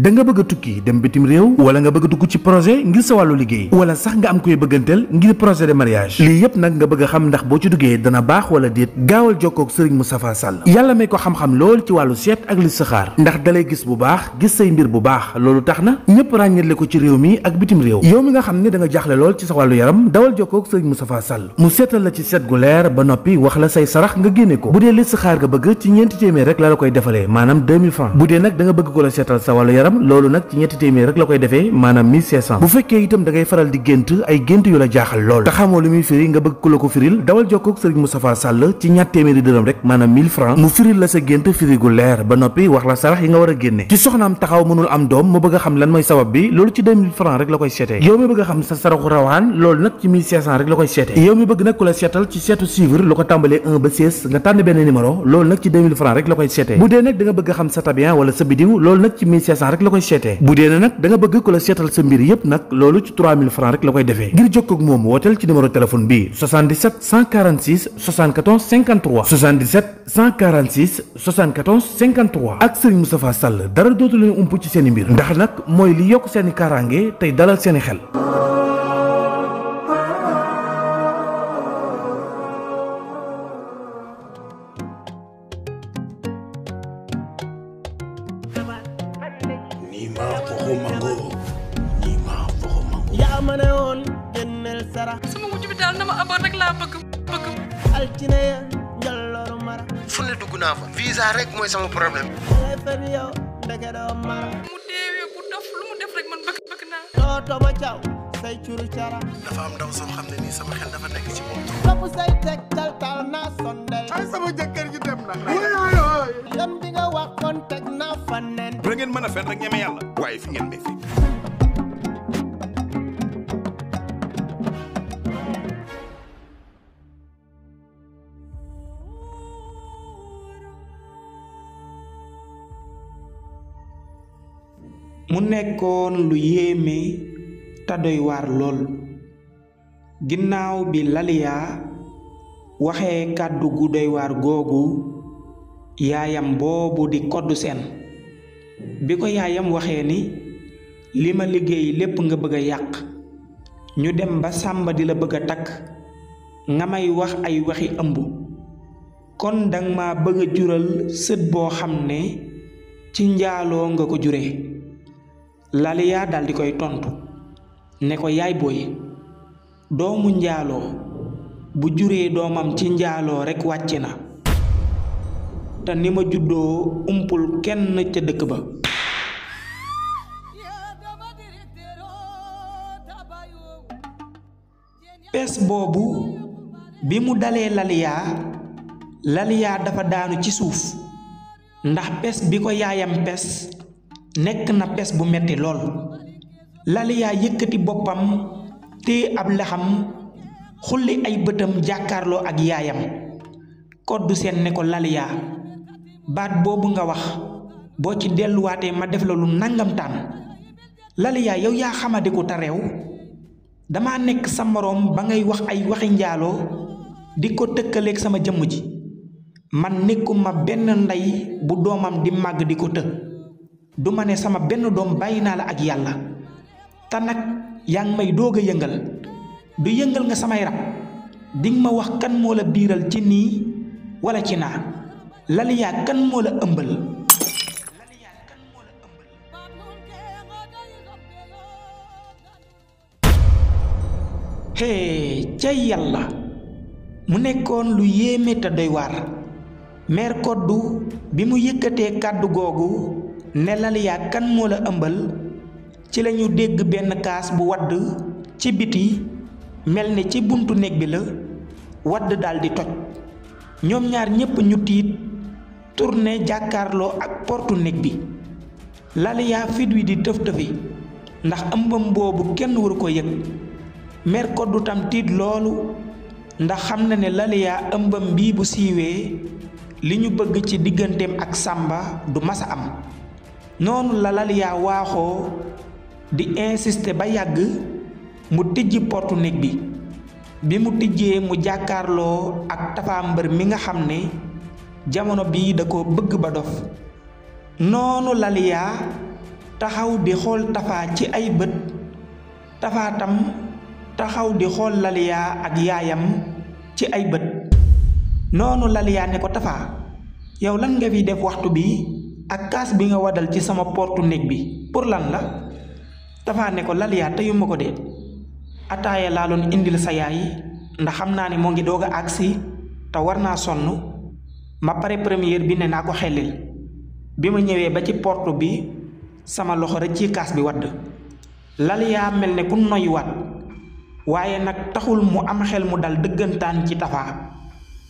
da nga bëgg a tukki dem bitim réew wala nga bëgg a dugg ci projet ngir sa wàllu liggéey wala sax nga am koy bëgganteel ngir projet de mariage lii yépp nag nga bëgg a xam ndax boo ci duggee dana baax wala déet gaawal jokkoo ak Serigne Moustapha Sall yàlla may ko xam-xam lool ci wàllu seet ak listixaar ndax dalay gis bu baax gis say mbir bu baax loolu tax na ñëpp ràññetle ko ci réew mi ak bitim réew yow mi nga xam ne da nga jaaxle lool ci sa wàllu yaram dawal jokkoo ak Serigne Moustapha Sall mu seetal la ci seet gu leer ba noppi wax la say sarax nga génne ko bu dee listixaar nga bëgg ci ñeenti téeméer rek la koy defalee maanaam 2000 francs bu dee nag da nga bëgg ko la seetal sa wàllu yaram loolu nag ci ñetti téeméer rek la koy defee maanaam 1500 bu fekkee itam da ngay faral di gént ay gént yu la jaaxal lool te xamoo lu muy firi nga bëgg ku la ko firil dawal jokkoo ak Serigne Moustapha Sall ci ñaar téeméeri dërëm rek maanaam 1000 francs mu firil la sa gént firi gu leer ba noppi wax la sarax yi nga war a génne ci soxnaam taxaw mënul am doom mu bëgg a xam lan mooy sabab bi loolu ci 2000 francs rek la koy seetee yow mi bëgg a xam sa saraxu rawaan loolu nag ci 1500 rek la koy seetee yow mi bëgg nag ku la seetal ci seetu suivre lu ko tàmbalee 1 ba 16 nga tànn benn numéro loolu nag ci 2000 francs rek la koy seetee bu dee nag da nga bëgg a xam sa tabian wala sa bidiw loolu nag ci 1500 rek la koy seetee bu dee nag da nga bëgg ku la seetal sa mbir yépp nag loolu ci 3000 francs rek la koy defee ngir jokkoo ak moom wooteel ci numéro téléphone bi 77 146 74 53 77 146 74 53 ak Serigne Moustapha Sall dara dootu leen ump ci seeni mbir ndax nag mooy li yokk seeni kaaraange tey dalal seeni xel. sama wujj bi daal na ma amoon rek laa bëgg altine ya njallooru mara fu ne dugg naa fa visa rek mooy sama problème mu deewee bu dof lu mu def rek man bëgg naa tooto ma caw say curu cara dafa am ndaw soo xam ne nii sama xel dafa nekk ci moom topp say teg tal naa sondel ay sama jëkkër ji dem na yoon bi nga waxoon teg naa fa nen bu ngeen mën a fen rek ñeme yàlla waaye fi ngeen may fi mu nekkoon lu yéeme te doy waar lool ginnaaw bi Laliya waxee kàddu gu doy waar googu yaayam boobu di Koddu Seen bi ko yaayam waxee ni li ma liggéey lépp nga bëgg a yàq ñu dem ba Sàmba di la bëgg a takk nga may wax ay waxi ëmb kon danga ma bëgg a jural sët boo xam ne ci njaaloo nga ko jure Laliya daldi koy tontu ne ko yaay booy doomu njaaloo bu juree doomam ci njaaloo rekk wàcc na te ni ma juddoo umpul kenn ca dëkk ba pes boobu bi mu dalee Laliya dafa daanu ci suuf ndax pes bi ko yaayam pes nekk na pes bu metti lool Laliya yëkkati boppam téye ab lexam xulli ay bëtam jàkkaarloo ak yaayam Koddu Seen ne ko Laliya baat boobu nga wax boo ci delluwaatee ma def la lu nangamtaan Laliya yow yaa xamadiku te réew dama nekk sa moroom ba ngay wax ay waxi njaaloo di ko tëkkaleeg sama jëmm ji man nekkuma benn ndey bu doomam di màgg di ko të du ma ne sama benn doom bàyyi naa la ak yàlla te nag yaa ngi may doog a yëngal du yëngal nga samay rab dinga ma wax kan moo la biiral ci nii wala ci naa Laliya kan moo la ëmbal hee ca yàlla mu nekkoon lu yéeme te doy waar meer Koddu bi mu yëkkatee kàddu googu ne Laliya kan moo la ëmbal ci lañu dégg benn kaas bu wadd ci biti mel ni ci buntu néeg bi la wadd daldi toj ñoom ñaar ñépp ñu tiit tourné jàkkaarloo ak portu néeg bi Laliya fit wi di tëf-tëfi ndax ëmbam boobu kenn waru ko yëg meer Koddu tam tiit loolu ndax xam na ne Laliya ëmbam bii bu siiwee li ñu bëgg ci digganteem ak Sàmba du masa am noonu la Laliya waaxoo di insister ba yàgg mu tijji portu néeg bi mu tijjee mu jàkkaarloo ak Tapha Mbeur mi nga xam ne jamono bii da ko bëgg ba dof noonu Laliya taxaw di xool Tafa ci ay bët Tafa tam taxaw di xool Laliya ak yaayam ci ay bët. noonu Laliya ne ko Tafa yow lan nga fi def waxtu bi ak kaas bi nga wadal ci sama portu néeg bi pour lan la? Tafa ne ko Laliya teyuma ko de ataaya laa doon indil sa yaay ndax xam naa ne moo ngi doog a agsi te war naa sonn ma pare première bi ne naa ko xellil bi ma ñëwee ba ci porte bi sama loxo rek ci kaas bi wadd. Laliya mel ne ku noyyiwaat waaye nag taxul mu am xel mu dal dëggantaan ci Tafa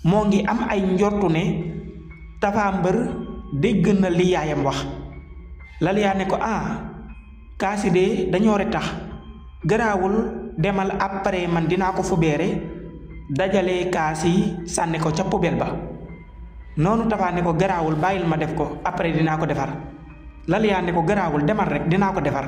moo ngi am ay njortu ne Tafa mbër dégg na li yaayam wax. Laliya ne ko kaasi de dañoo retax garaawul demal après man dinaa ko fubeere dajale kaas yi sànni ko ca poubelle ba. noonu Tafa ne ko garaawul bàyyil ma def ko après dinaa ko defar. Laliya ne ko garaawul demal rek dinaa ko defar.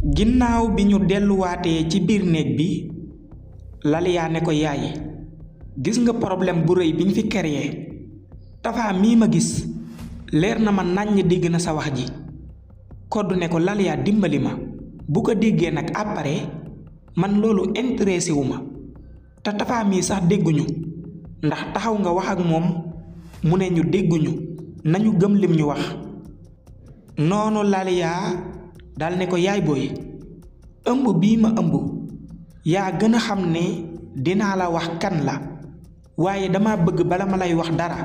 ginnaaw bi ñu delluwaatee ci biir néeg bi Laliya ne ko yaay gis nga problème bu rëy bi ñu fi créé Tafa mii ma gis leer na ma nàññ dégg na sa wax ji. Koddu ne ko Laliya dimbali ma bu ko déggee nag après man loolu intéressé wu ma te Tafa mii sax dégguñu ndax taxaw nga wax ak moom mu ne ñu dégguñu nañu gëm lim ñu wax. noonu Laliya dal ne ko yaay booy ëmb bii ma ëmb yaa gën a xam ne dinaa la wax kan la waaye dama bëgg bala ma lay wax dara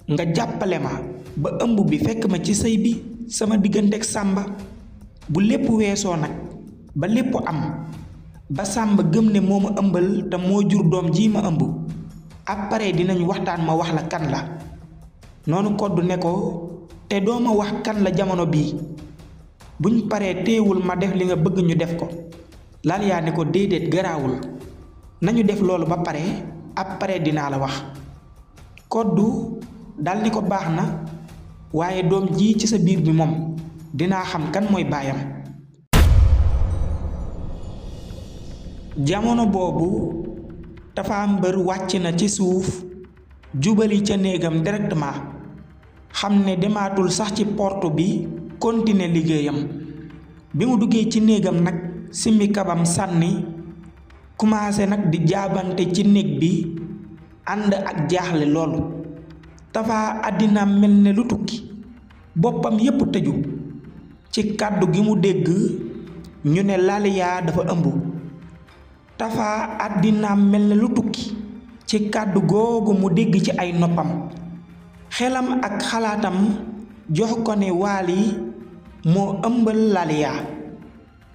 nga jàppale ma ba ëmb bi fekk ma ci sëy bi sama digganteeg Sàmba bu lépp weesoo nag ba lépp am ba Sàmba gëm ne moo ma ëmbal te moo jur doom ji ma ëmb après dinañ waxtaan ma wax la kan la. noonu Koddu ne ko te doo ma wax kan la jamono bii buñ paree teewul ma def li nga bëgg ñu def ko. Laliya ne ko déedéet garaawul nañu def loolu ba pare après dinaa la wax. Koddu dal ni ko baax na waaye doom ji ci sa biir bi moom dinaa xam kan mooy baayam. jamono boobu Tafa mbër wàcc na ci suuf jubali ca néegam directement xam ne demaatul sax ci porte bi continuer liggéeyam. bi mu duggee ci néegam nag simmi kabam sànni commencé nag di jaabante ci néeg bi ànd ak jaaxle loolu. Tafa àddina mel ne lu tukki boppam yépp tëju ci kàddu gi mu dégg ñu ne Laliya dafa ëmb. Tafa àddina mel ne lu tukki ci kàddu googu mu dégg ci ay noppam xelam ak xalaatam jox ko ne Waali moo ëmbal Laliya.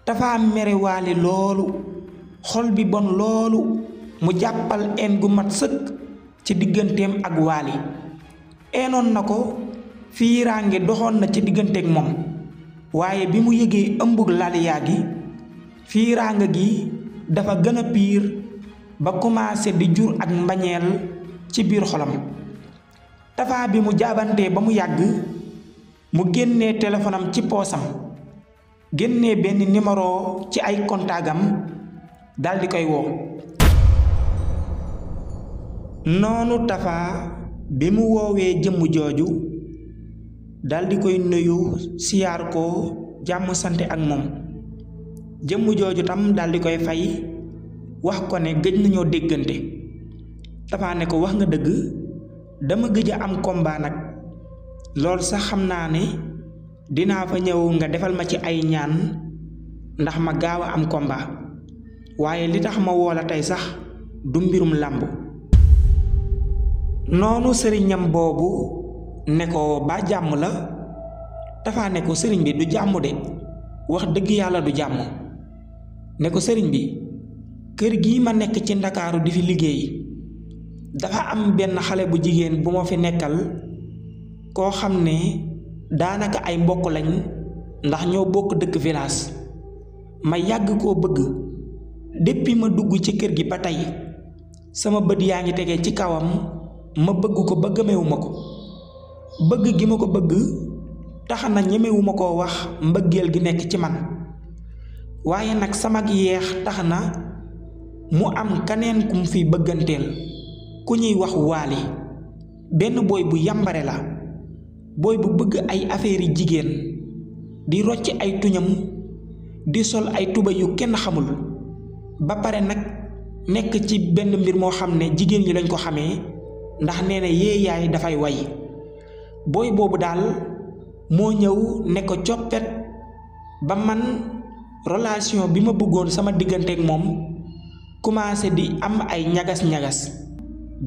Tafa mere Waali loolu xol bi bon loolu mu jàppal een gu mat sëkk ci digganteem ak Waali. eenoon na ko fiiraange doxoon na ci digganteeg moom waaye bi mu yëgee ëmbug Laliya gi fiiraange gi dafa gën a piir ba commencé di jur ak mbañeel ci biir xolam. Tafa bi mu jaabantee ba mu yàgg mu génnee téléphone am ci poosam génnee benn numéro ci ay kontaagam daldi koy woo. noonu Tafa bi mu woowee jëmm jooju daldi koy nuyu siyaar ko jàmm sante ak moom. jëmm jooju tam daldi koy fay wax ko ne gëj nañoo déggante. Tafa ne ko wax nga dëgg dama gëj a am combat nag loolu sax xam naa ne dinaa fa ñëw nga defal ma ci ay ñaan ndax ma gaaw a am combat waaye li tax ma woo la tey sax du mbirum làmb. noonu sëriñam boobu ne ko ba jàmm la. Tafa ne ko sëriñ bi du jàmm de wax dëgg yàlla du jàmm. ne ko sëriñ bi kër gii ma nekk ci Ndakaaru di fi liggéey dafa am benn xale bu jigéen bu ma fi nekkal koo xam ne daanaka ay mbokk lañ ndax ñoo bokk dëkk village. ma yàgg koo bëgg depuis ma dugg ci kër gi ba tey sama bët yaa ngi tegee ci kawam ma bëgg ko ba gëmewuma ko. bëgg gi ma ko bëgg tax na ñemewuma koo wax mbëggeel gi nekk ci man waaye nag sama yeex tax na mu am kaneen kum fi bëgganteel ku ñuy wax Waali benn booy bu yambare la booy bu bëgg ay affaire yi jigéen di rocc ay tuñam di sol ay tuba yu kenn xamul ba pare nag nekk ci benn mbir moo xam ne jigéen ñi lañ ko xamee ndax nee na yee yaay dafay way booy boobu daal moo ñëw ne ko coppet ba man relation bi ma bëggoon sama digganteek moom commencé di am ay ñagas-ñagas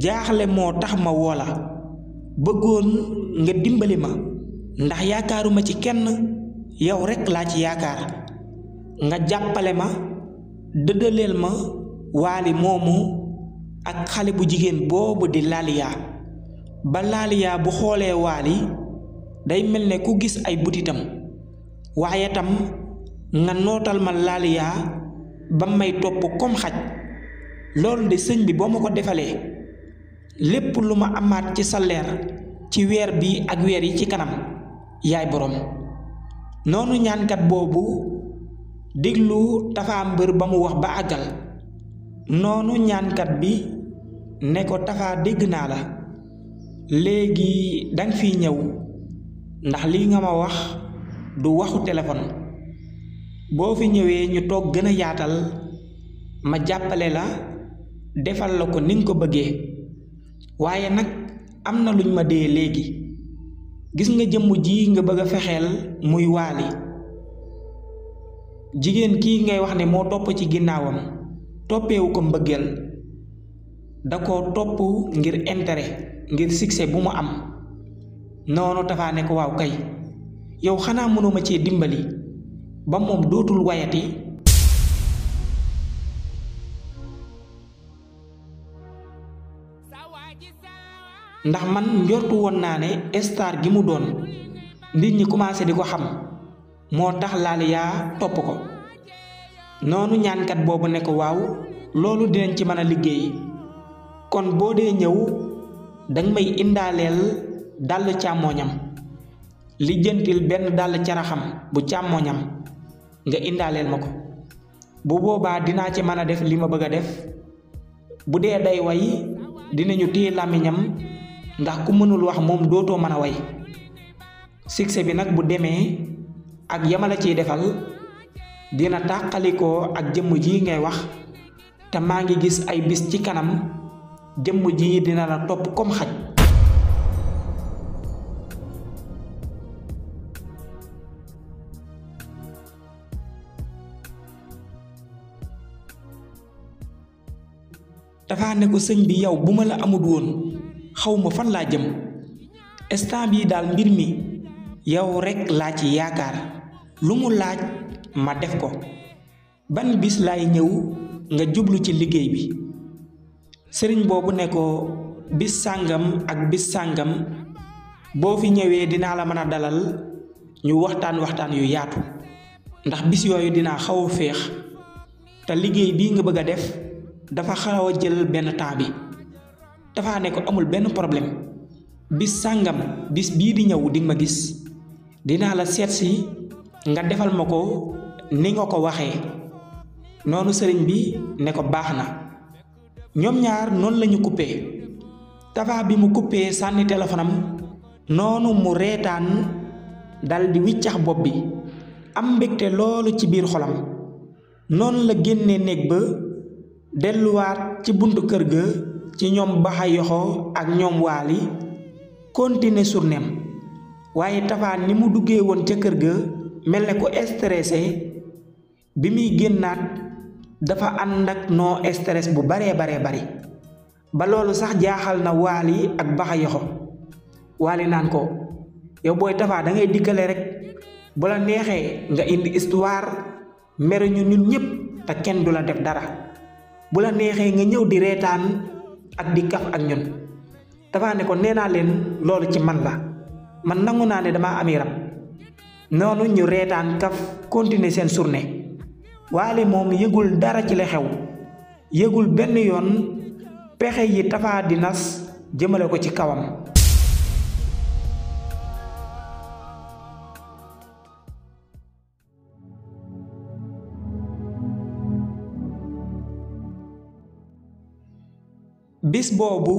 jaaxle moo tax ma woo la bëggoon nga dimbali ma ndax yaakaaruma ci kenn yow rekk laa ci yaakaar nga jàppale ma dëddaleel ma Waali moomu ak xale bu jigéen boobu di Laliya ba Laliya bu xoolee Waali day mel ne ku gis ay butitam waaye tam nga nootal ma Laliya ba may topp comme xaj loolu de sëñ bi boo ma ko defalee lépp lu ma amaat ci salaire ci weer bi ak weer yi ci kanam yaay boroom noonu ñaankat boobu déglu Tapha Mbeur ba mu wax ba àggal noonu ñaankat bi ne ko Tapha dégg naa la léegi danga fiy ñëw ndax lii nga ma wax du waxu téléphone boo fi ñëwee ñu toog gën a yaatal ma jàppale la defal la ko ni nga ko bëggee waaye nag am na luñ ma dee léegi gis nga jëmm ji nga bëgg a fexeel muy Waali jigéen kii ngay wax ne moo topp ci ginnaawam toppeewu ko mbëggeel da ko topp ngir intérêt ngir succès bu mu am noonu Tapha ne ko waaw kay yow xanaa mënuma cee dimbali ba moom dootul wayati ndax man njortu woon naa ne star gi mu doon nit ñi commencé di ko xam moo tax Laliya topp ko noonu ñaankat boobu ne ko waaw loolu dinañ ci mën a liggéey kon boo dee ñëw danga may indaaleel dàll càmmooñam lijjantil benn dàll caraxam bu càmmooñam nga indaaleel ma ko bu boobaa dinaa ci mën a def li ma bëgg a def bu dee day way dinañu téye làmmiñam ndax ku mënul wax moom dootoo mën a way succès bi nag bu demee ak yamala ciy defal dina tàqalikoo ak jëmm ji ngay wax te maa ngi gis ay bis ci kanam jëmm ji dina la topp comme xaj dafa ne ko sëñ bi yow bu ma la amut woon xawma fan laa jëm instant bii daal mbir mi yow rekk laa ci yaakaar lu mu laaj ma def ko ban bis laay ñëw nga jublu ci liggéey bi sëriñ boobu ne ko bis sàngam ak bis sàngam boo fi ñëwee dinaa la mën a dalal ñu waxtaan yu yaatu ndax bis yooyu dinaa xaw a féex te liggéey bii nga bëgg a def dafa xaw a jël benn temps bi dafa ne ko amul benn problème bis sàngam bis bii di ñëw di ma gis dinaa la seet si nga defal ma ko ni nga ko waxee noonu sëriñ bi ne ko baax na ñoom ñaar noonu lañu coupé Tapha bi mu coupé sànni téléphone am noonu mu reetaan dal di wiccax bopp bi am mbégte loolu ci biir xolam noonu la génnee néeg ba delluwaat ci buntu kër ga ci ñoom Baxa Yoxo ak ñoom Waali continuer surnem waaye Tapha ni mu duggee woon ca kër ga mel ne ko stressé bi muy génnaat dafa ànd ak noo stress bu baree bari ba loolu sax jaaxal na Waali ak Baxa Yoxo Waali naan ko yow booy Tapha da ngay dikkale rek bu la neexee nga indi histoire mere ñu ñun ñépp te kenn du la def dara bu la neexee nga ñëw di reetaan ak di kaf ak ñun Tapha ne ko nee naa leen loolu ci man la man nangu naa ne damaa ami rab noonu ñu reetaan kaf continuer seen journée Waali moom yëgul dara ci la xew yëgul benn yoon pexe yi Tapha di nas jëmale ko ci kawam bis boobu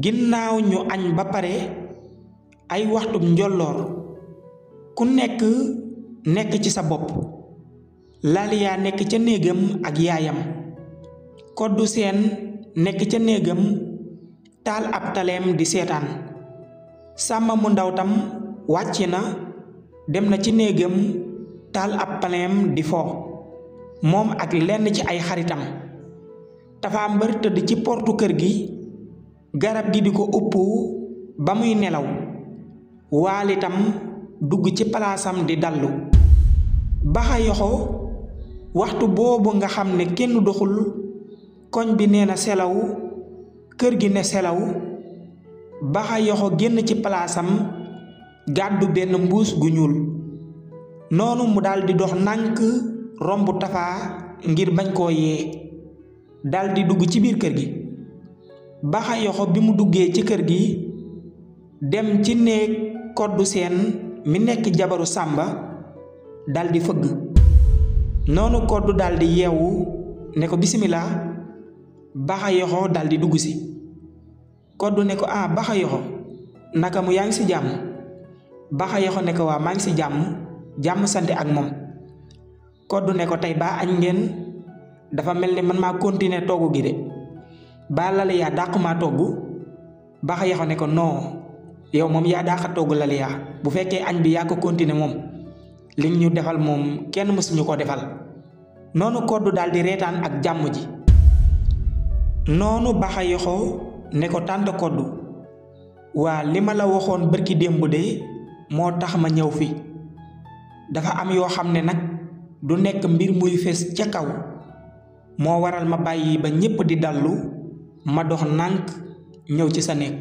ginnaaw ñu añ ba pare ay waxtum njolloor ku nekk ci sa bopp Laliya nekk ca néegam ak yaayam Koddu Seen nekk ca néegam taal ab taleem di seetaan Sàmba mu ndaw tam wàcc na dem na ci néegam taal ab taleem di fo moom ak lenn ci ay xaritam Tapha Mbeur tëdd ci portu kër gi garab gi di ko upp ba muy nelaw Waali tam dugg ci palaasam di dallu Baxa Yoxo waxtu boobu nga xam ne kenn doxul koñ bi nee na selaw kër gi ne selaw Baxa Yoxo génn ci palaasam gàddu benn mbuus gu ñuul noonu mu daldi dox nànk romb Tapha ngir bañ koo yee daldi dugg ci biir kër gi Baxa Yoxo bi mu duggee ci kër gi dem ci néeg Koddu Seen mi nekk jabaru Sàmba daldi fëgg noonu Koddu daldi yeewu ne ko bisimilah Baxa Yoxo daldi dugg si Koddu ne ko Baxa Yoxo naka mu yaa ngi ci jàmm Baxa Yoxo ne ko waa maa ngi ci jàmm sant ak moom Koddu ne ko tey baa añ ngeen dafa mel ni man maa continuer togg gi de baa Laliya dàq maa togg Baxa Yoxo ne ko non yow moom yaa dàq togg Laliya bu fekkee añ bi yaa ko continuer moom li ñu defal moom kenn mësuñu ko defal noonu Koddu daldi reetaan ak jàmm ji noonu Baxa Yoxo ne ko tànt Koddu waa li ma la waxoon bërki démb de moo tax ma ñëw fi dafa am yoo xam ne nag du nekk mbir muy fees ca kaw moo waral ma bàyyi ba ñépp di dallu ma dox nànk ñëw ci sa néeg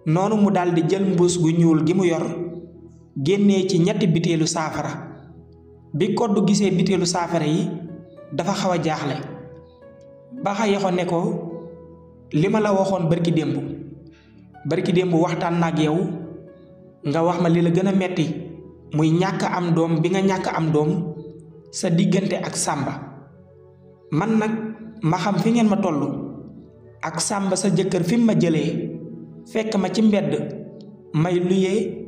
noonu mu daldi jël mbuus gu ñuul gi mu yor génnee ci ñetti biteelu saafara bi Koddu gisee biteelu saafara yi dafa xaw a jaaxle Baxa Yoxo ne ko li ma la waxoon barki démb waxtaan na ak yow nga wax ma li la gën a metti muy ñàkk am doom bi nga ñàkk am doom sa diggante ak Sàmba man nag ma xam fi ngeen ma tollu ak Sàmba sa jëkkër fi ma jëlee fekk ma ci mbedd may luyee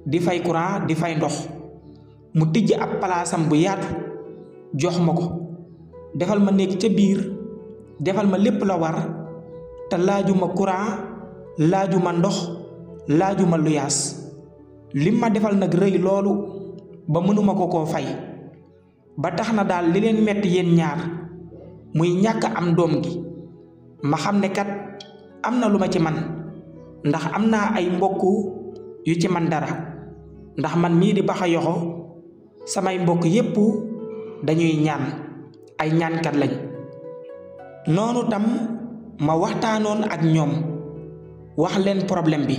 di fay courant di fay ndox mu tijj ab palaasam bu yaatu jox ma ko defal ma néeg ca biir defal ma lépp la war te laajuma courant laajuma ndox laajuma luyaas lim ma defal nag rëy loolu ba mënuma ko koo fay ba tax na daal li leen metti yéen ñaar muy ñàkk am doom gi ma xam ne kat am na lu ma ci man ndax am naa ay mbokk yu ci man dara ndax man mii di Baxa Yoxo samay mbokk yépp dañuy ñaan ay ñaankat lañ noonu tam ma waxtaanoon ak ñoom wax leen problème bi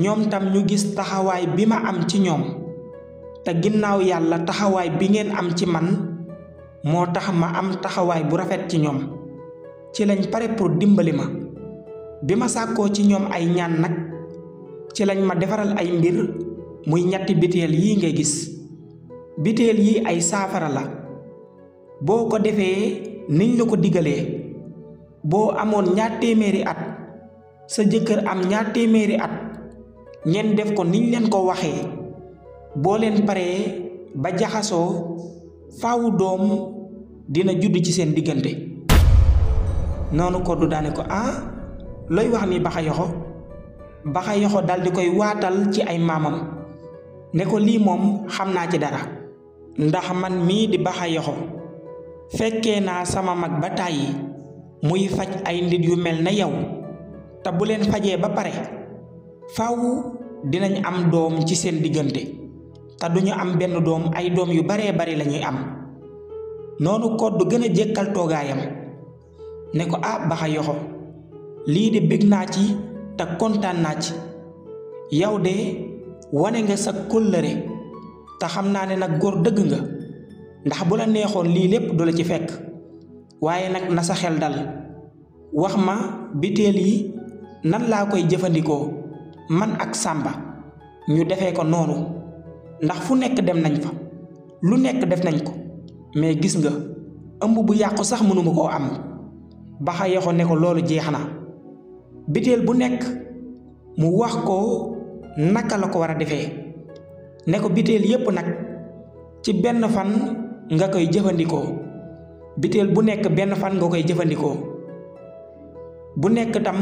ñoom tam ñu gis taxawaay bi ma am ci ñoom te ginnaaw yàlla taxawaay bi ngeen am ci man moo tax ma am taxawaay bu rafet ci ñoom ci lañ pare pour dimbali ma bi ma sàkkoo ci ñoom ay ñaan nag ci lañ ma defaral ay mbir muy ñetti biteel yi ngay gis biteel yi ay saafara la boo ko defee niñ la ko digalee boo amoon 2 téeméeri at sa jëkkër am 2 téeméeri at ngeen def ko niñ leen ko waxee boo leen paree ba jaxasoo faawu doom dina judd ci seen diggante noonu Koddu daane ko looy wax ni Baxa Yoxo Baxa Yoxo daldi koy waatal ci ay maamam ne ko lii moom xam naa ci dara ndax man mii di Baxa Yoxo fekkee naa sama mag ba tàyyi muy faj ay nit yu mel na yow te bu leen fajee ba pare faaw dinañ am doom ci seen diggante te duñu am benn doom ay doom yu baree bari lañuy am noonu Koddu gën a jékkal toogaayam ne ko Baxa Yoxo lii de bég naa ci te kontaan naa ci yow de wane nga sa kóllëre te xam naa ne nag góor dëgg nga ndax bu la neexoon lii lépp du la ci fekk waaye nag na sa xel dal wax ma biteel yi nan laa koy jëfandikoo man ak Sàmba ñu defee ko noonu ndax fu nekk dem nañ fa lu nekk def nañ ko mais gis nga ëmb bu yàqu sax mënuma koo am Baxa Yoxo ne ko loolu jeex na biteel bu nekk mu wax ko naka la ko war a defee ne ko biteel yépp nag ci benn fan nga koy jëfandikoo biteel bu nekk benn fan nga koy jëfandikoo bu nekk tam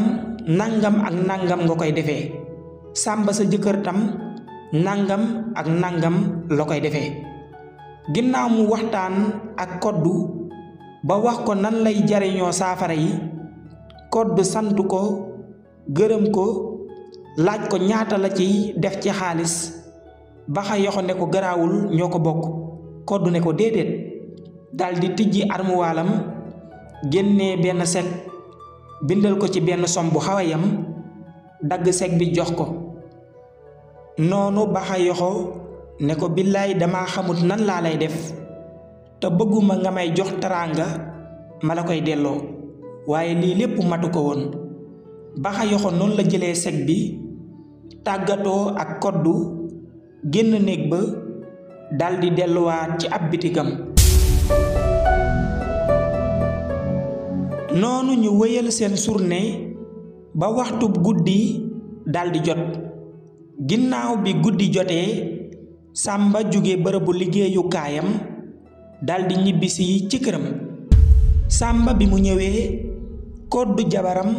nangam ak nangam nga koy defee Sàmba sa jëkkër tam nangam ak nangam la koy defee ginnaaw mu waxtaan ak Koddu ba wax ko nan lay jariñoo saafara yi Koddu sant ko gërëm ko laaj ko ñaata la ci def ci xaalis Baxa Yoxo ne ko garaawul ñoo ko bokk Koddu ne ko déedéet daldi tijji armuwaalam génnee benn sek bindal ko ci benn som bu xaw a yam dagg sek bi jox ko noonu Baxa Yoxo ne ko billaay dama xamut nan laa lay def te bëgguma nga may jox teraanga ma la koy delloo waaye lii lépp matu ko woon Baxa Yoxo noonu la jëlee sek bi tàggatoo ak Koddu génn néeg ba daldi delluwaat ci ab bitigam noonu ñu wéyal seen journée ba waxtu guddi daldi jot ginnaaw bi guddi jotee Sàmba jóge bërëbu liggéeyukaayam daldi ñibbisi ci këram Sàmba bi mu ñëwee Koddu jabaram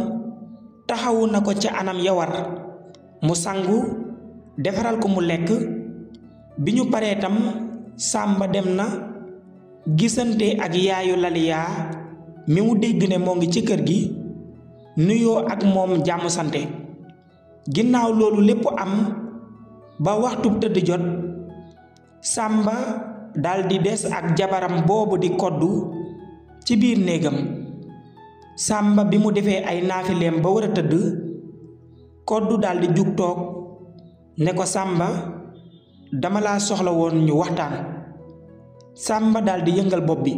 taxawu na ko ca anam ya war mu sangu defaral ko mu lekk bi ñu paree tam Sàmba dem na gisante ak yaayu Laliya mi mu dégg ne moo ngi ci kër gi nuyoo ak moom jàmm sante ginnaaw loolu lépp am ba waxtu tëdd jot Sàmba daldi des ak jabaram boobu di Koddu ci biir néegam Sàmba bi mu defee ay naafileem ba war a tëdd Koddu daldi jug toog ne ko Sàmba dama laa soxla woon ñu waxtaan Sàmba daldi yëngal bopp bi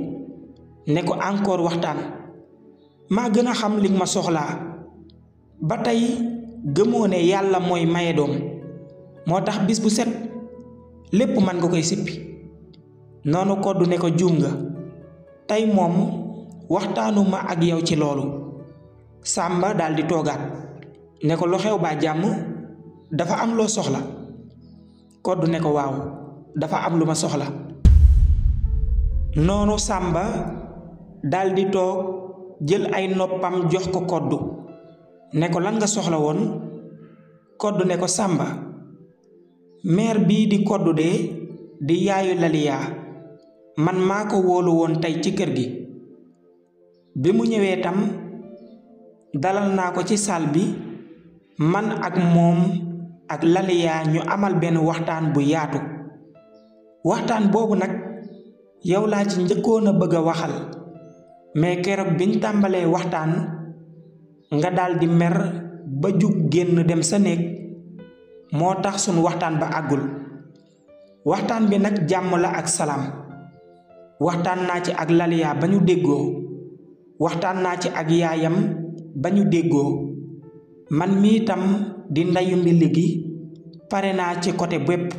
ne ko encore waxtaan maa gën a xam li ma soxlaa ba tey gëmoo ne yàlla mooy maye doom moo tax bis bu set lépp man nga koy sippi noonu Koddu ne ko juum nga tey moom waxtaanuma ak yow ci loolu Sàmba daldi toogaat ne ko lu xew baa jàmm dafa am loo soxla Koddu ne ko waaw dafa am lu ma soxla noonu Sàmba daldi toog jël ay noppam jox ko Koddu ne ko lan nga soxla woon Koddu ne ko Sàmba meer bii di Koddu de di yaayu Laliya man maa ko wóolu woon tey ci kër gi bi mu ñëwee tam dalal naa ko ci saal bi man ak moom ak Laliya ñu amal benn waxtaan bu yaatu waxtaan boobu nag yow laa ci njëkkoon a bëgg a waxal mais keroog biñ tàmbalee waxtaan nga daldi mer ba jug génn dem sa néeg moo tax sunu waxtaan ba àggul waxtaan bi nag jàmm la ak salaam waxtaan naa ci ak Laliya ba ñu déggoo waxtaan naa ci ak yaayam ba ñu déggoo man mi itam di ndeyu mbilli gi pare naa ci côté bépp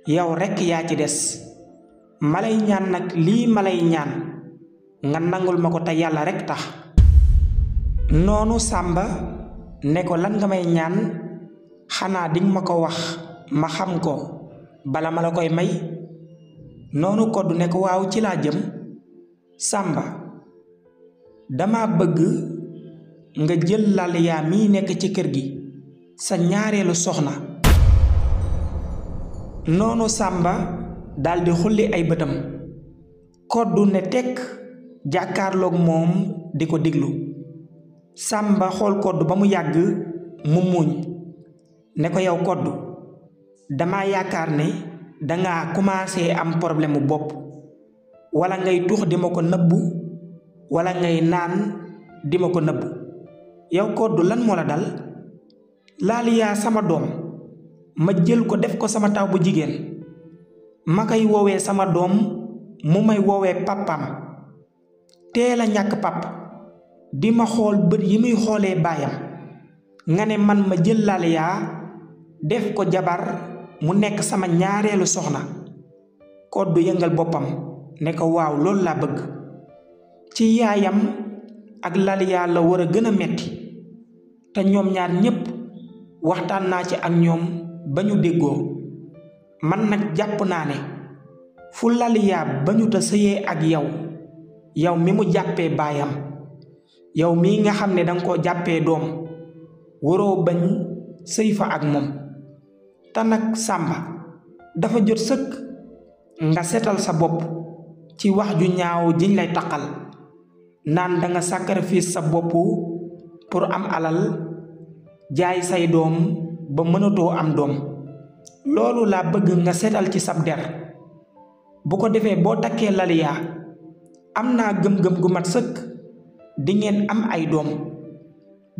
yow rekk yaa ci des ma lay ñaan nag lii ma lay ñaan nga nangul ma ko te yàlla rekk tax noonu Sàmba ne ko lan nga may ñaan xanaa dinga ma ko wax ma xam ko bala ma la koy may noonu Koddu ne ko waaw ci laa jëm Sàmba dama bëgg nga jël Laliya mi nekk ci kër gi sa ñaareelu soxna noonu Sàmba daldi xulli ay bëtam Koddu ne tekk jàkkaarloog moom di ko diglu Sàmba xool Koddu ba mu yàgg mu muuñ ne ko yow Koddu dama yaakaar ne danga commencé am problème mu bopp wala ngay tux di ma ko nëbbu wala ngay naan di ma ko nëbbu yow Koddu lan moo la dal Laliya sama doom ma jël ko def ko sama taw bu jigéen ma koy woowee sama doom mu may woowee pàppam teel a ñàkk pàpp di ma xool bët yi muy xoolee baayam nga ne man ma jël Laliya def ko jabar mu nekk sama ñaareelu soxna Koddu yëngal boppam ne ko waaw loolu laa bëgg ci yaayam ak Laliya la war a gën a metti te ñoom ñaar ñépp waxtaan naa ci ak ñoom ba ñu déggoo man nag jàpp naa ne fu Laliya ba ñu ta sëyee ak yow mi mu jàppee baayam yow mii nga xam ne danga ko jàppee doom waroo bañ sëy fa ak moom te nag Sàmba dafa jot sëkk nga setal sa bopp ci wax ju ñaaw jiñ lay taqal naan danga sacrifice sa bopp pour am alal jaay say doom ba mënatoo am doom loolu laa bëgg nga setal ci sab der bu ko defee boo takkee Laliya am naa gëm-gëm gu mat sëkk di ngeen am ay doom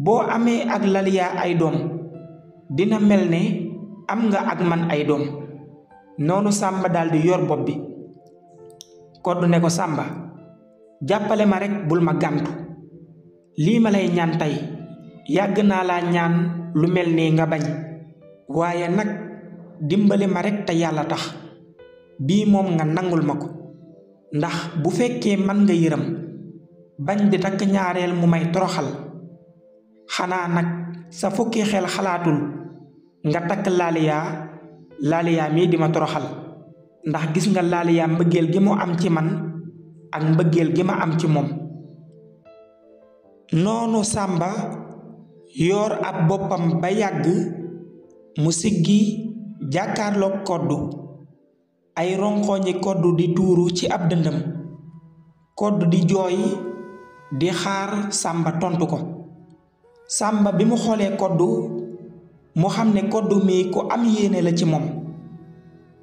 boo amee ak Laliya ay doom dina mel ne am nga ak man ay doom noonu Sàmba daldi yor bopp bi Koddu ne ko Sàmba jàppale ma rekk bul ma gàntu lii ma lay ñaan tey yàgg naa laa ñaan lu mel nii nga bañ waaye nag dimbali ma rekk te yàlla tax bii moom nga nangul ma ko ndax bu fekkee man nga yërëm bañ di takk ñaareel mu may toroxal xanaa nag sa fukki xel xalaatul nga takk Laliya mii di ma toroxal ndax gis nga Laliya mbëggeel gi mu am ci man ak mbëggeel gi ma am ci moom noonu Sàmba yor ab boppam ba yàgg mu siggi jàkkaarloog Koddu ay ronkoñi Koddu di tuuru ci ab dëndam Koddu di jooy di xaar Sàmba tontu ko Sàmba bi mu xoolee Koddu mu xam ne Koddu mi ku am yéene la ci moom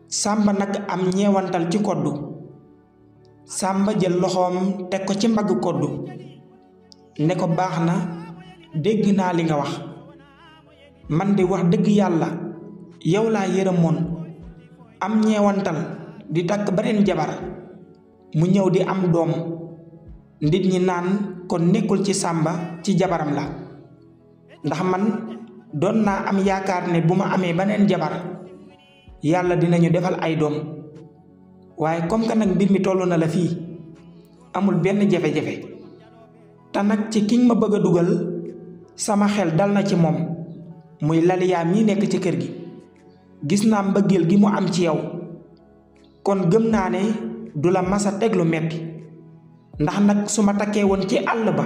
Sàmba nag am ñeewantal ci Koddu Sàmba jël loxoom teg ko ci mbagg Koddu ne ko baax na dégg naa li nga wax man di wax dëgg yàlla yow laa yërëmoon am ñeewantal di takk beneen jabar mu ñëw di am doom nit ñi naan kon nekkul ci Sàmba ci jabaram la ndax man doon naa am yaakaar ne bu ma amee beneen jabar yàlla dinañu defal ay doom waaye comme que nag mbir mi toll na la fii amul benn jafe-jafe te nag ci kiñ ma bëgg a dugal sama xel dal na ci moom muy Laliya mii nekk ci kër gi gis naa mbëggeel gi mu am ci yow kon gëm naa ne du la masa teg lu metti ndax nag su ma takkee woon ci àll ba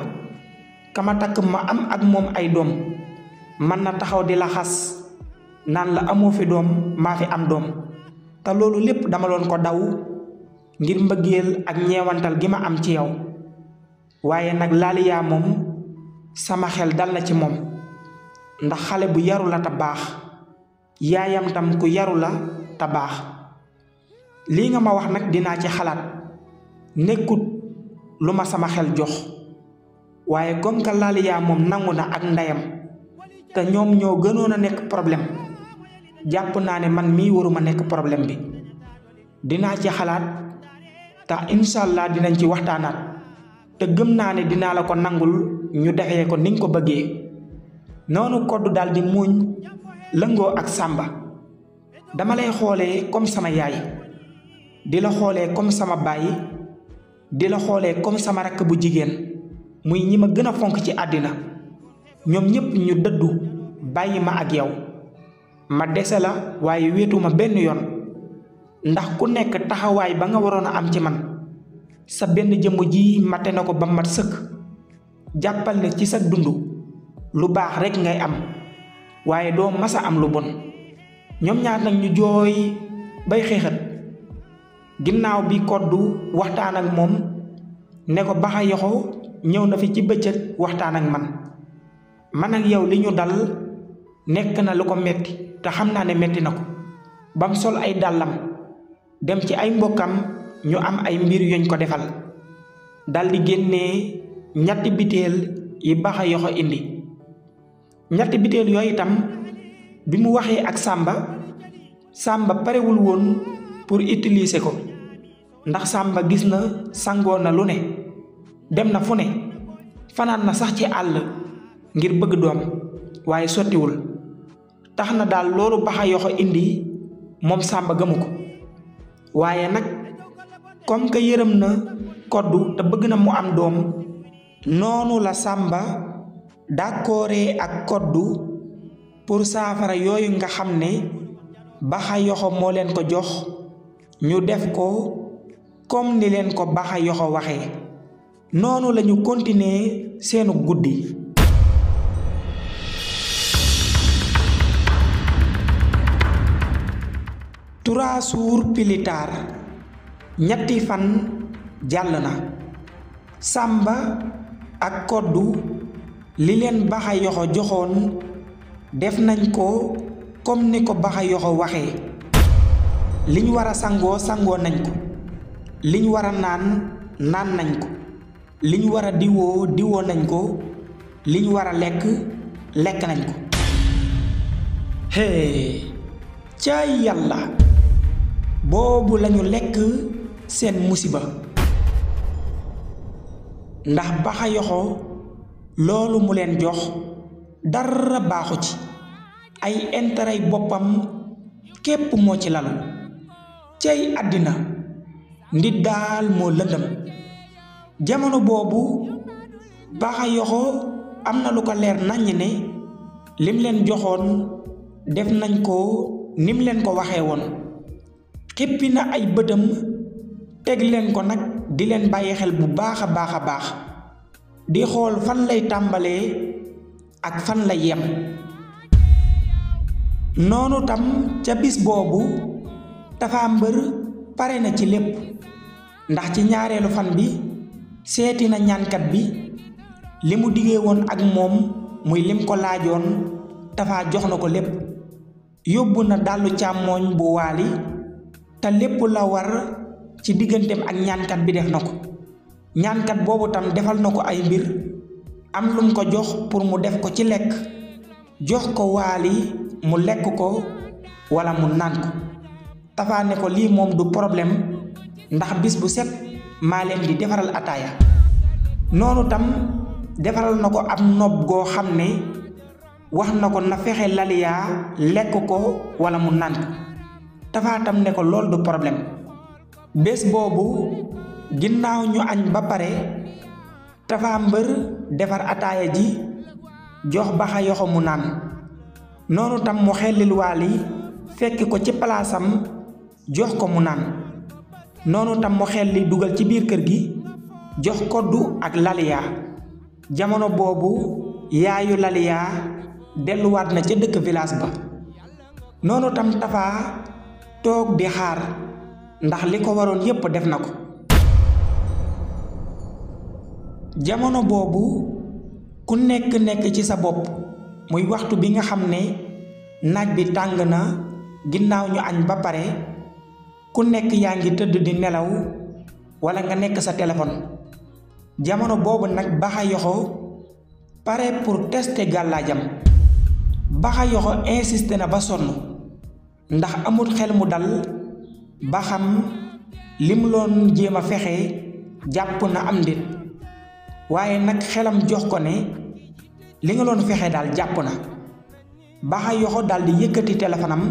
ka ma takk ma am ak moom ay doom mën na taxaw di la xas naan la amoo fi doom maa fi am doom te loolu lépp dama loon ko daw ngir mbëggeel ak ñeewantal gi ma am ci yow waaye nag Laliya moom sama xel dal na ci moom ndax xale bu yaru la te baax yaayam tam ku yaru la te baax lii nga ma wax nag dinaa ci xalaat nekkut lu ma sama xel jox waaye comme que Laliya moom nangu na ak ndeyam te ñoom ñoo gënoon a nekk problème jàpp naa ne man mii waruma nekk problème bi dinaa ci xalaat te incha allah dinañ ci waxtaanaat te gëm naa ne dinaa la ko nangul ñu defee ko ni nga ko bëggee noonu Koddu daldi muuñ lëngoo ak Sàmba dama lay xoolee comme sama yaay di la xoolee comme sama baay di la xoolee comme sama rakk bu jigéen muy ñi ma gën a fonk ci àddina ñoom ñépp ñu dëddu bàyyi ma ak yow ma dese la waaye wéetuma benn yoon ndax ku nekk taxawaay ba nga waroon a am ci man sa benn jëmm ji mate na ko ba mat sëkk jàppal ne ci sa dund lu baax rekk ngay am waaye doo masa am lu bon ñoom ñaar nag ñu jooy bay xeexat ginnaaw bi Koddu waxtaan ak moom ne ko Baxa Yoxo ñëw na fi ci bëccëg waxtaan ak man ak yow li ñu dal nekk na lu ko metti te xam naa ne metti na ko bam sol ay dàllam dem ci ay mbokkam ñu am ay mbir yuñ ko defal daldi génnee ñetti biteel yi Baxa Yoxo indi ñetti biteel yooyu itam bi mu waxee ak Sàmba parewul woon pour utiliser ko ndax Sàmba gis na sangoo na lu ne dem na fu ne fanaan na sax ci àll ngir bëgg doom waaye sottiwul tax na daal loolu Baxa Yoxo indi moom Sàmba gëmu ko waaye nag comme que yërëm na Koddu te bëgg na mu am doom noonu la Sàmba dàkkooree ak Koddu pour saafara yooyu nga xam ne Baxa Yoxo moo leen ko jox ñu def ko comme ni leen ko Baxa Yoxo waxee. noonu lañu continuer seenu guddi. 3 jours plus tard ñetti fan jàll na. Sàmba ak Koddu li leen Baxa Yoxo joxoon def nañ ko comme ni ko Baxa Yoxo waxee. liñ war a sangoo nañ ko, liñ war a naan nañ ko, liñ war a diwoo nañ ko, liñ war a lekk nañ ko. caay yàlla boobu lañu lekk seen musiba, ndax Baxa Yoxo loolu mu leen jox dara baaxu ci, ay intérêt boppam képp moo ci lalu. cey àddina nit daal moo lëndëm. jamono boobu Baxa Yoxo am na lu ko leer naññ ne lim leen joxoon def nañ ko nim leen ko waxee woon. xippi na ay bëtam teg leen ko nag di leen bàyyi xel bu baax a baax di xool fan lay tàmbalee ak fan lay yem. noonu tam ca bis boobu Tapha Mbeur pare na ci lépp, ndax ci ñaareelu fan bi seeti na ñaankat bi. li mu diggee woon ak moom muy lim ko laajoon Tapha jox na ko lépp. yóbbu na dàllu càmmooñ bu Waali te lépp la war ci digganteem ak ñaankat bi def na ko. ñaankat boobu tam defal na ko ay mbir, am lum ko jox pour mu def ko ci lekk, jox ko Waali mu lekk ko walla mu naan ko. Tapha ne ko lii moom du problème, ndax bis bu set maa leen di defaral ataaya. noonu tam defaral na ko ab nopp goo xam ne wax na ko na fexe laliyaa lekk ko walla mu naan ko. Tapha tam ne ko lool du problème. bés boobu ginnaaw ñu añ ba pare Tapha Mbeur defar ataaya ji jox Baxa Yoxo mu naan. noonu tam mu xellil Waali fekk ko ci palaasam jox ko mu naan. noonu tam mu xelli dugal ci biir kër gi jox Koddu ak Laliya. jamono boobu yaayu Laliya delluwaat na ca dëkk village ba. noonu tam Tapha toog di xaar, ndax li ko waroon yépp def na ko. jamono boobu ku nekk ci sa bopp, muy waxtu bi nga xam ne naaj bi tàng na ginnaaw ñu añ ba pare, ku nekk yaa ngi tëdd di nelaw walla nga nekk sa téléphone. jamono boobu nag Baxa Yoxo pare pour tester gàllaajam. Baxa Yoxo insisté na ba sonn, ndax amul xel mu dal ba xam li mu loon jéem a fexe jàpp na am ndit. waaye nag xelam jox ko ne li nga loon fexe daal jàpp na. Baxa Yoxo daal di yëkkati téléphone am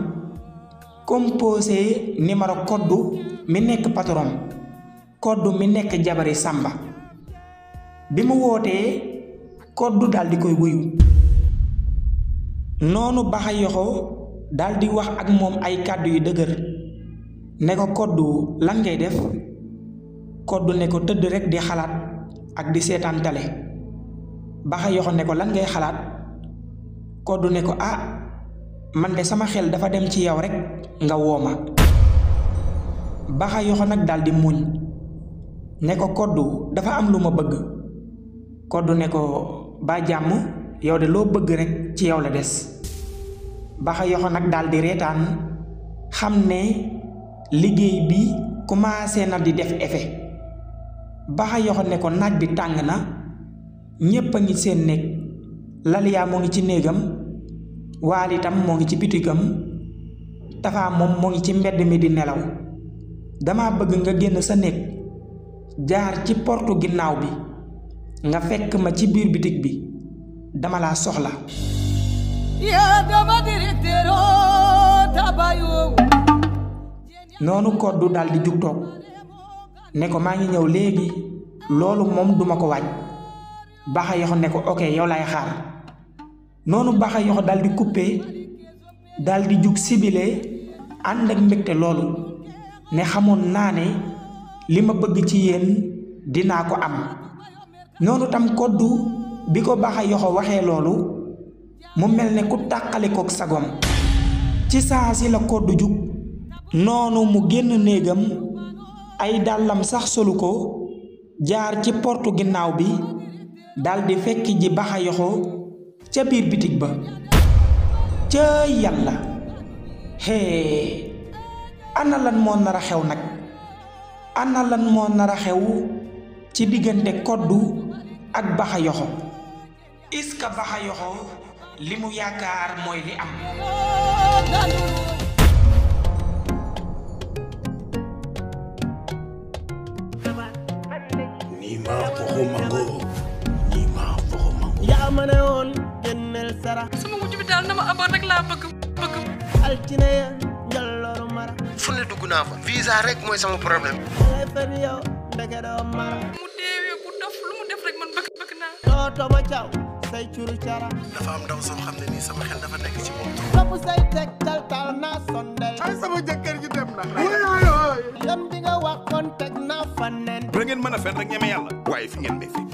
composé numéro Koddu mi nekk patron, Koddu mi nekk jabari Sàmba. bi mu wootee Koddu daal di koy wuyu. noonu Baxa Yoxo daal di wax ak moom ay kàddu yu dëgër ne ko Koddu lan ngay def. Koddu ne ko tëdd rekk di xalaat ak di seetaan tale. Baxa Yoxo ne ko lan ngay xalaat. Koddu ne ko man de sama xel dafa dem ci yow rekk nga woo ma. Baxa Yoxo nag daldi muñ ne ko Koddu dafa am lu ma bëgg. Koddu ne ko ba jàmm, yow de loo bëgg rekk ci yow la des. Baxa Yoxo nag daldi reetaan xam ne liggéey bi commencé na di def effet. Baxa Yoxo ne ko naaj bi tàng na, ñépp a ngi seen néeg. Laliya moo ngi ci néegam, Waali tam moo ngi ci bitigam, Tapha moom moo ngi ci mbedd mi di nelaw. dama bëgg nga génn sa néeg jaar ci portu ginnaaw bi nga fekk ma ci biir bitig bi, dama laa soxla. noonu Koddu daldi jug toog ne ko maa ngi ñëw léegi, loolu moom duma ko waaj. Baxa Yoxo ne ko ok yow lay xaar noonu Baxa Yoxo daal di coupé daal di jug sibile ànd ak mbégte loolu ne xamoon naa ne li ma bëgg ci yéen dinaa ko am noonu tam koddu bi ko Baxa Yoxo waxee loolu mu mel ne ku tàqalikook sagom ci saa si la koddu jug noonu mu génn néegam ay dàllam sax solu ko jaar ci portu ginnaaw bi daldi fekk ji Baxa Yoxo ca biir bitig ba ca yàlla hee ana lan moo nar a xew nag ana lan moo nar a xew ci diggante koddu ak Baxa Yoxo est-ce que Baxa Yoxo li mu yaakaar mooy li am yaa ma ne woon génneel sara sama wujj bi daal na ma abar rek laa bëgg altine ya njolloru mara fu ne dugg naa fa visa rek mooy sama problème dangay fen yow ndeke doo mara mu deewee bu dof lu mu def rek man bëgg naa tooto ma caw say curu cara dafa am ndaw soo xam ne nii sama xel dafa nekk ci moom topp say teg tal naa sondel ay sama jëkkër ji dem na yoon bi nga waxoon teg naa fa nen da ngeen mën a fen rek ñeme yàlla waaye fi ngeen may fekk